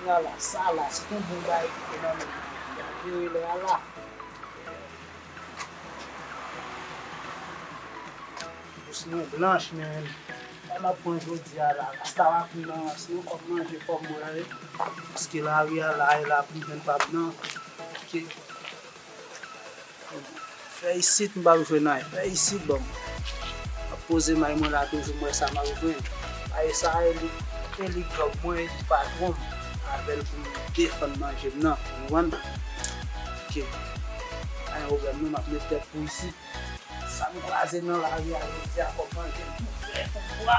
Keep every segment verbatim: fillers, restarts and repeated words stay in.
Kounye a la, sa la, se te yon bon bagay ki te nan men mwen. Gade lè a la. Bous mwen blanch, men. Sa m ap pran jodi a la. Rasta pa konn nan, se yon kòb manje fò m pran wi. Paske lari a la, e la pou m jwenn pa m nan. Ok. Fè isit, m pa bezwen anyen. Fè isit, ban m. M ap poze may mwen la, toujou m wè sa m ap jwenn. Ay sa, e li, e li gang mwen, e li patwon m. Avè l pou m defann manje m nan. Ou konprann? Ok. Pa gen pwoblèm non, m ap met tèt pou isit. Sa m kwaze nan lari a jodi a, kòb manje m tou fre, tou bwa.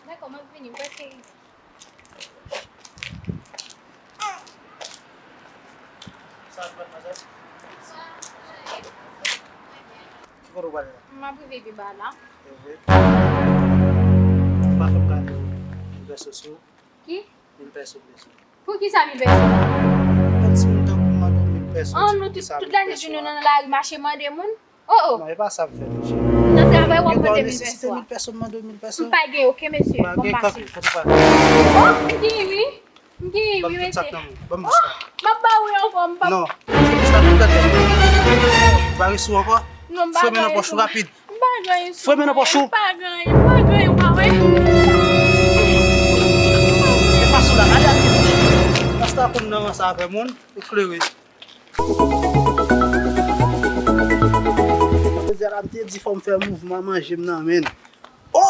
Dakò, m ap vini, m prèske rive. Sa w ap fè, madmwazèl? Ki kote w prale la? M ap rive pi ba la. Se vre? Ou pa fè m gade yon vèso sou ou? Ki? Mil pèso, mil pèso. Poukisa mil pèso? Yon timoun tankou m mande w mil pèso, an, nou tout, tout lajounen nou nan lari mache mande moun? Oh, oh. Non, e pa sa m fè, mesye. Nan travay w ap mande mil pèso a. Mil pèso, m mande w mil pèso. M pa gen, oke, mesye. Bon, m pase. Kote w prale? Oh, m gen wi. M gen wi, mesye. Ban m tout sa k nan men w. Ban m bous la. M ap ba ou ankò, m p ap. Non. Bous la, tout tèt. Ou pa gen sou ankò? Non, m pa gen sou. Fwe men nan pòch ou rapid. M pa gen sou. Fwe men nan pòch ou. M pa gen, m pa gen, w pa wè. E pa sou la, ale, ale. Rasta konn nan ranse avè moun, eklere. Jodi a la, m te di fò m fè mouvman manje m nan, men. Oh!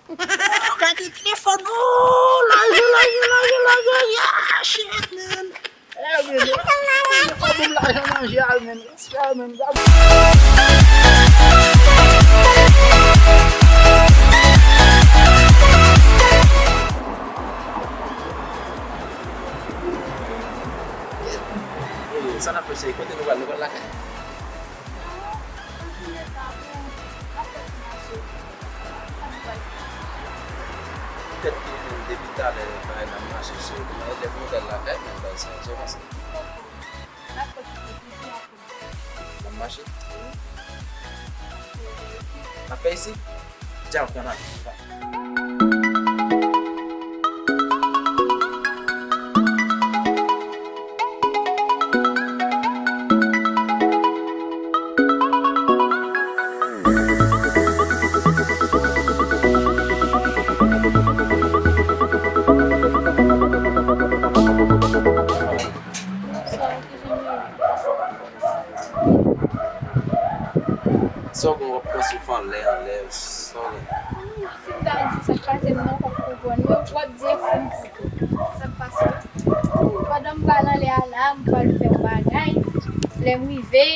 Oh, gade telefòn. Oh, lajan, lajan, lajan, lajan. Yeah, shit, man. Eh, men, fò ban m lajan manje a, men. Respè, men. Gade. Sa n ap fè, cheri? Kote nou pral? Nou pral lakay? Poutèt ke depi talè bagay la ap mache, cheri, kouman e lè pou nou pral lakay, men bagay sa, sa w panse? N ap mache? N ap fè isit? Dja, ok, ann ale. Sa w gen w ap pran souf anlè, anlè, sa w gen? Si m ta di w sa k pase m nan, w p ap konprann. Men w ap di enfo m pito. Sa k pase? Pandan m pral anlè a la, m pral fè yon bagay. Lè m rive,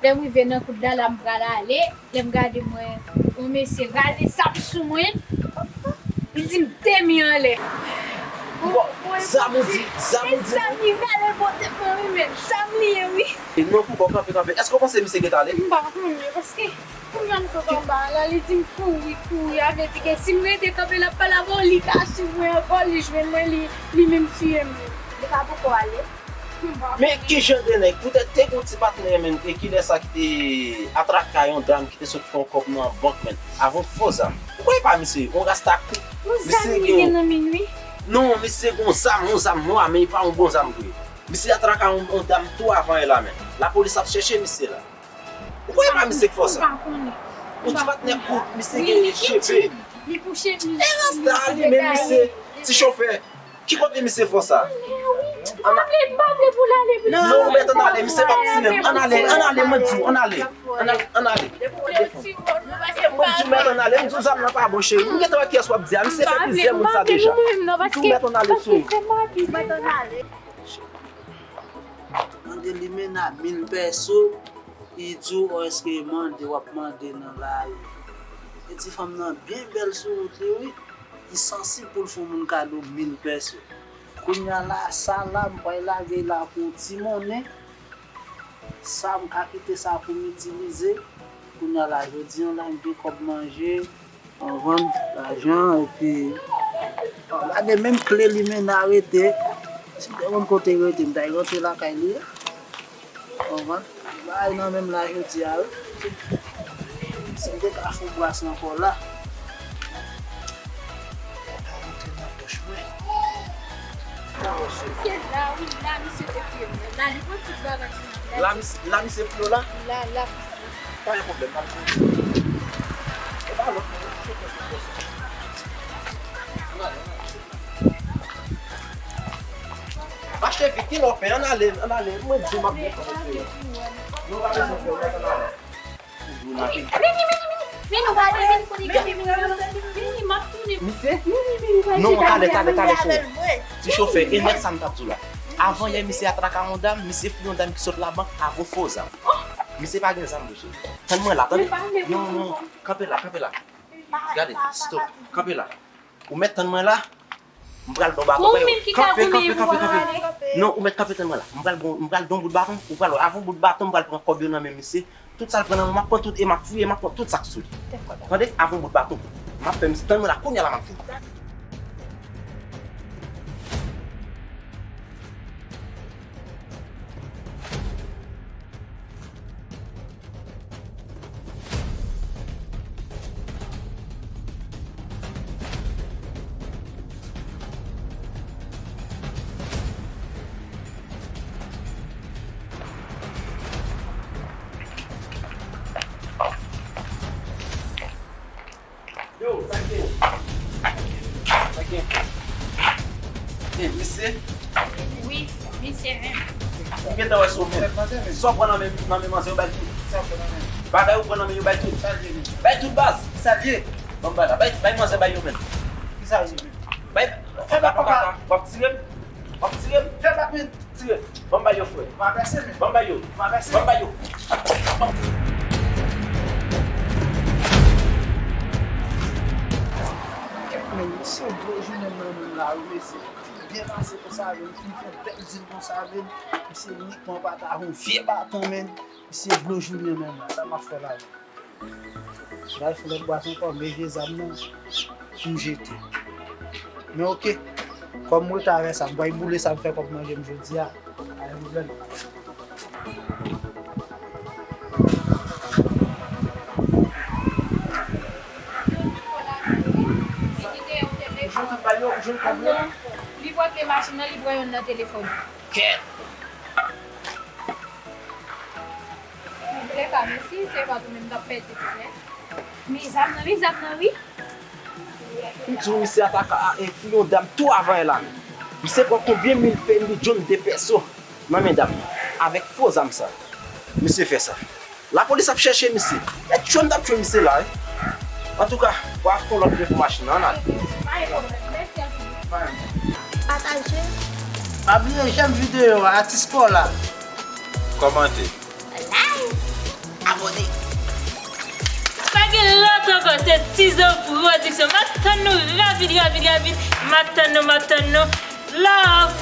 lè m rive nan kout dala, m pral ale. Lè m gade, m wè yon mesye rale zam sou mwen. Li di m te mi anlè. Bon, zam ou di, zam ou di. Zam li rale bò tèt mwen wi, men zam li ye wi. E non, pou bò kanpe, kanpe. Èske w panse misye gentan ale? M pa konnen, paske kounye a m sot anba a la, li di m kouri, kouri. A vle di ke si m rete kanpe, l ap pale avè w, li ka swiv mwen ankò, li jwenn mwen, li, li menm tiye m. Li pa poko ale. Men ki jan de nèg, poutèt te gon ti patnè, men, e ki lè sa ki te atraka yon dam ki te sot pran kòb nan bank, men, avè yon fo zam. Ou kwè pa misye, yon rasta kou. Yon zam li gen nan men l wi. Non, misye gon zam, yon zam nwa, men e pa yon bon zam vre. Misye atraka yon, yon dam tou avan yè la, men. Lapolis ap chèche misye la. Ou kwè pa misye k fè sa? Yon ti patnè kout, misye gen cheve. Li kouche, li, e rasta li menm, misye, ti chofè. Ki kote misye fè sa? Non, ou mèt ann ale, misye p ap tire m. Ann ale, ann ale, mwen di w, ann ale. Ann ale, ann ale. Mwen di w mèt ann ale, m di w zam nan pa bon, cheri. M gentan wè kiyès w ap di a, misye fè plizyè moun sa deja. M di w mèt ann ale, cheri. Mande limena mil pèso, li di w, èske mande w ap mande nan lari? E ti fanm nan byen bèl sou wout li wi. Li sansib pou l fè yon moun kado mil pèso. Kounye a la, sa la, m pral lage la pou yon ti monnen. Sa, m ka kite sa pou m itilize. Kounye a la, jodi a la, m gen kòb manje. Anvan lajan, epi, o, gade menm kle limena rete. Si m te konn kote rete, m ta rantre lakay li. Konprann? Bagay nan menm la jodi a, wi. Si m te ka fè yon bras ankò la, ta rantre nan pòch mwen. Misye la, wi, la, misye te fye mwen. La, li pran tout bagay sou mwen. La, misye, la, misye fye w la? La, la. Pa gen pwoblèm, pa gen pwoblèm. E pa lòt, non, se pòch mwen. Ann ale, ann ale. Mache vit, ki lè w pen, ann ale, ann ale. Mwen di w m ap byen fè w fè. Nou pa bezwen fè w, ann ale. Vini, vini, vini. Vini, nou pale, vini, konnen ki vini, vini, vini, m ap tounen. Misye? Vini, vini, vini. Non, talè, talè, talè, cheri. Ti chofè, e nèg sa m t ap di w la. Avan yè, misye atraka yon dam, misye fouye yon dam ki sot labank avè yon fo zam. Misye pa gen zam, wi, cheri. Tann mwen la, tande. Non, non, kanpe la, kanpe la. Gade, stop, kanpe la. Ou mèt tann mwen la. M pral ba w baton. Kanpe, kanpe, kanpe, kanpe. Non, ou mèt kanpe tann mwen la. M pral ba w, m pral ba w bout baton. Ou pral, avè yon bout baton, m pral pran kòb yo nan men misye. Tout sa l pran nan men m, m ap pran tout e m ap fouye, m ap pran tout sa k sou li. Tande? Avè yon bout baton. M ap fè misye tann mwen la, kounye a la m ap vini. Yo, sa k gen? Sa k gen? Eh, misye? Wi, misye menm. M gentan wè sou menm. Sa w pran nan men, nan men manzè yo, bay tout. Bagay ou pran nan men yo, bay tout. Bay tout, baz. Sa l ye? Ban m bay la. Bay, bay manzè, bay yo menm. Ki sa l ye menm? Bay, fè bak papa. W ap tire m? W ap tire m? Fè bak menm. Tire. Ban m bay yo, frè. M a vèse menm. Ban m bay yo. M a vèse. Ban m bay yo. Men, misye dlo jounen m nan menm la, wi, mesye. Li fin byen pase konsa, men li fin fè bèl dil konsa, men misye inikman pa ta yon vye baton, men misye dlo jounen menm la. Sa m ap fè la, men? L al fè lòt bwaz ankò, men vye zam nan, m jete. Men oke, kòm m rete avè sa, m pral boule sa m fè kòm manje m jodi a. Pa gen pwoblèm. Li kite yon telefòn. Li pran kle machin nan, li pran youn nan telefòn. Kèt! Antoulèka, men si se pa t ou menm, m t ap pèdi tout nèt. Men zam nan, men zam nan, wi. M di w, misye atake a, e, fouye yon dam tou avan yè la. Misye pran konbyen mil peni John de pèso nan men dam nan, avèk fo zam sa. Misye fè sa. Lapolis ap chèche misye. E tchwe m t ap tchwe misye la, wi. Antouka, w a fè yon lòt vye pou machin nan, ann ale. Pa gen pwoblèm. Mèsi anpil. Pataje. Pa bliye jèm videyo a, atis pa w la. Kòmante. Like. Abòne. Pa gen lòt ankò, se Tizo Production. M ap tann nou rapid, rapid, rapid. M ap tann nou, m ap tann nou. Love.